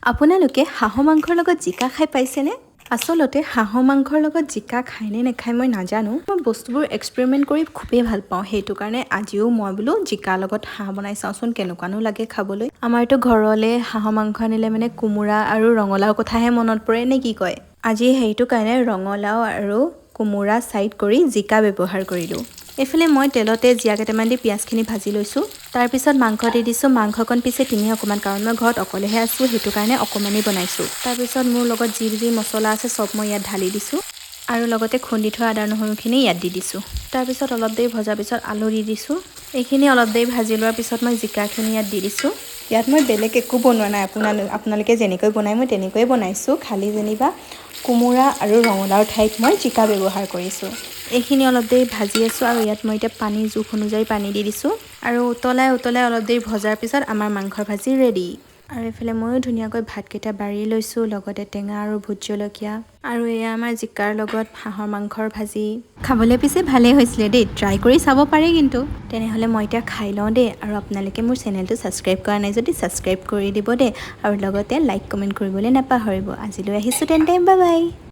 আপোনালোকে হাঁহৰ মাংসৰ লগত জিকা খাই পাইছেনে? আচলতে হাঁহৰ মাংসৰ লগত জিকা খায়নে নেখায় মই নাজানো। মই বস্তুবোৰ এক্সপেৰিমেণ্ট কৰি খুবেই ভাল পাওঁ। সেইটো কাৰণে আজিও মই বোলো জিকাৰ লগত হাঁহ বনাই চাওঁচোন, কেনেকুৱানো লাগে খাবলৈ। আমাৰতো ঘৰলৈ হাঁহৰ মাংস আনিলে মানে কোমোৰা আৰু ৰঙালাওৰ কথাহে মনত পৰে নে কি কয়? আজি সেইটো কাৰণে ৰঙালাও আৰু কোমোৰা ছাইড কৰি জিকা ব্যৱহাৰ কৰিলোঁ। এইফালে মই তেলতে জীৰা কেইটামান দি পিঁয়াজখিনি ভাজি লৈছোঁ। তাৰপিছত মাংস দি দিছোঁ। মাংসকণ পিছে তেনেই অকণমান, কাৰণ মই ঘৰত অকলেহে আছোঁ, সেইটো কাৰণে অকণমানেই বনাইছোঁ। তাৰপিছত মোৰ লগত যি যি মছলা আছে চব মই ইয়াত ঢালি দিছোঁ আৰু লগতে খুন্দি থোৱা আদা নহৰুখিনি ইয়াত দি দিছোঁ। তাৰপিছত অলপ দেৰি ভজাৰ পিছত আলু দি দিছোঁ। এইখিনি অলপ দেৰি ভাজি লোৱাৰ পিছত মই জিকাখিনি ইয়াত দি দিছোঁ। ইয়াত মই বেলেগ একো বনোৱা নাই। আপোনালোকে যেনেকৈ বনায় মই তেনেকৈয়ে বনাইছোঁ। খালি যেনিবা কোমোৰা আৰু ৰঙালাওৰ ঠাইত মই জিকা ব্যৱহাৰ কৰিছোঁ। এইখিনি অলপ দেৰি ভাজি আছোঁ আৰু ইয়াত মই এতিয়া পানী জোখ অনুযায়ী পানী দি দিছোঁ আৰু উতলাই উতলাই অলপ দেৰি ভজাৰ পিছত আমাৰ মাংসৰ ভাজি ৰেডি। আৰু এইফালে ময়ো ধুনীয়াকৈ ভাতকেইটা বাঢ়ি লৈছোঁ, লগতে টেঙা আৰু ভোট জলকীয়া। আৰু এয়া আমাৰ জিকাৰ লগত হাঁহৰ মাংসৰ ভাজি। খাবলৈ পিছে ভালেই হৈছিলে দেই, ট্ৰাই কৰি চাব পাৰে কিন্তু। তেনেহ'লে মই এতিয়া খাই লওঁ দেই। আৰু আপোনালোকে মোৰ চেনেলটো ছাবস্ক্ৰাইব কৰা নাই যদি ছাবস্ক্ৰাইব কৰি দিব দেই আৰু লগতে লাইক, কমেণ্ট কৰিবলৈ নাপাহৰিব। আজিলৈ আহিছোঁ তেন্তে, বাই বাই।